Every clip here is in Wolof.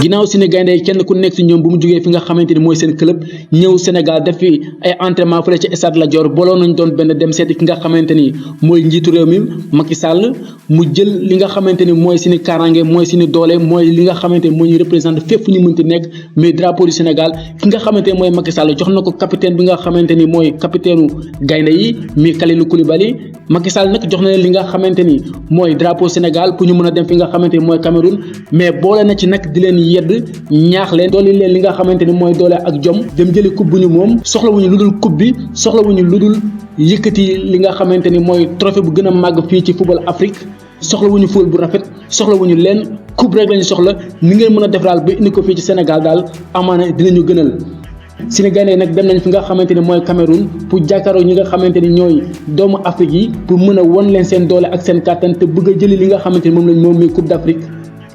ginnaaw si ne gaynde yi kenn ku nekk si ñoom bu mu jógee fi nga xamante ni mooy seen club ñëw Sénégal def fi ay entraînement fële ci stade Lat Dior booloo nañ doon benn dem seeti ki nga xamante ni mooy njiitu réew mi Macky Sall mu jël li nga xamante ni mooy suñu kaaraange mooy suñu doole mooy li nga xamante ni moo ñu représenté fépp fu ñu mënti nekk mais drapeau du Sénégal ki nga xamante ni mooy Macky Sall jox na ko capitaine bi nga xamante ni mooy capitaine gaynde yi mi Kalidou Koulibaly Macky Sall nag jox na leen li nga xamante ni mooy drapeau Sénégal pour ñu mën a dem fi nga xamante ni mooy Cameroun mais boole na ci nag di leen yedd ñaax leen dolli leen li nga xamante ni mooy doole ak jom dem jëli coupe bu ñu moom soxlawuñu lu dul coupe bi soxlawuñu lu dul yëkkati li nga xamante ni mooy trophée bu gën a màgg fii ci football Afrique soxlawuñu football bu rafet soxlawuñu leen coupe rek lañu soxla ni ngeen mën a def daal ba indi ko fii ci Sénégal daal amaana dinañu gënal. Suñu gaynde nag dem nañ fi nga xamante ni mooy Cameroun pour jàkkaaroo ñi nga xamante ni ñooy doomu Afrique yi pour mën a won leen seen doole ak seen kàttan te bëgg a jëli li nga xamante ni moom lañ moom muy coupe d'Afrique.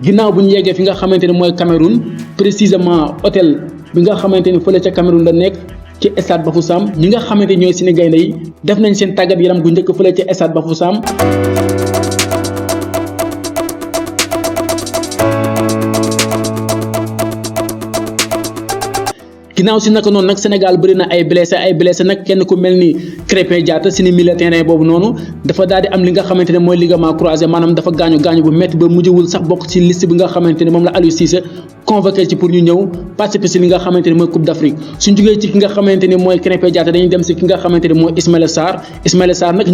ginnaaw bu ñu yeggee fi nga xamante ni mooy Cameroun précisément hôtel bi nga xamante ni fële ca Cameroun la nekk ci stade Bafoussam ñi nga xamante ni ñooy suñu gaynde yi def nañ seen tàggat yaram gu njëkk fële ca stade Bafoussam. ginnaaw si naka noonu nag Sénégal bëri na ay blessé nag kenn ku mel ni Krépin Diatta suñu milieu terrain boobu noonu dafa daal di am li nga xamante ne mooy ligament croisé maanaam dafa gaañu bu métti ba mujjewul sax bokk ci liste bi nga xamante ne moom la Aliou Cissé convoqué ci pour ñu ñëw participer si li nga xamante ne mooy coupe d'Afrique suñ jógee ci ki nga xamante ne mooy Krépin Diatta dañuy dem si ki nga xamante ne mooy Ismaïla Sarr nag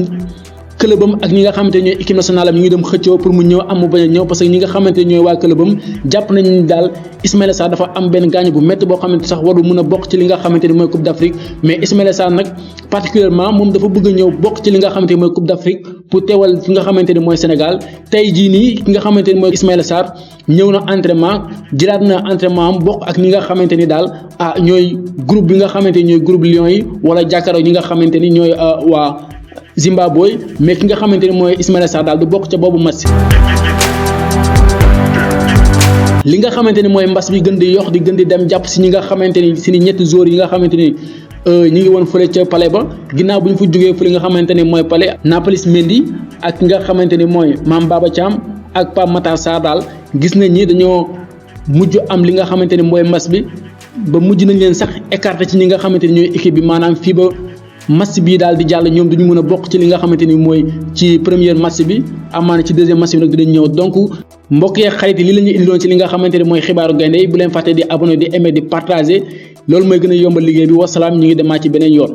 clubam ak ñi nga xamante ne ñooy équipe nationale am ñu ngi dem xëccoo pour mu ñëw am mu bañ a ñëw parce que ñi nga xamante ne ñooy waa clubam jàpp nañu ni daal Ismaïla Sarr dafa am benn gaañu bu métti boo xamante sax warul mën a bokk ci li nga xamante ne mooy coupe d'Afrique mais Ismaïla Sarr nag particulièrement moom dafa bëgg a ñëw bokk ci li nga xamante ne mooy coupe d'Afrique pour teewal fi nga xamante ne mooy Sénégal tey jii nii ki nga xamante ne mooy Ismaïla Sarr ñëw na entraînement jëlaat na entraînement am bokk ak ñi nga xamante ni daal ñooy groupe bi nga xamante ni ñooy groupe Lions yi wala jàkkaaroo ñi nga xamante ni ñooy waa Zimbabwe mais ki nga xamante ni mooy Ismaïla Sarr daal du bokk ca boobu match. li nga xamante ni mooy mbas bi gën di yox di gën di dem jàpp si ñi nga xamante ni si ñetti joueurs yi nga xamante ni ñi ngi woon fële ca Palais ba ginnaaw bu ñu fa jógee fële nga xamante ni mooy Palais Nampalys Mendy ak ki nga xamante ni mooy Mame Baba Thiam ak Pape Matar Sarr daal gis nañ ni dañoo mujj am li nga xamante ni mooy mbas bi ba mujj nañ leen sax écarté ci ñi nga xamante ni ñooy équipe bi maanaam fii ba match bii daal di jàll ñoom duñu mën a bokk ci li nga xamante ni mooy ci première match bi amaana ci deuxième match bi nag dinañ ñëw donc mbokk yeeg xarit yi li la ñuy indiloon ci li nga xamante ni mooy xibaaru gaynde yi bu leen fàtte di abonné di aimer di partager loolu mooy gën a yombal liggéey bi wasalaam ñu ngi demaat ci beneen yoon.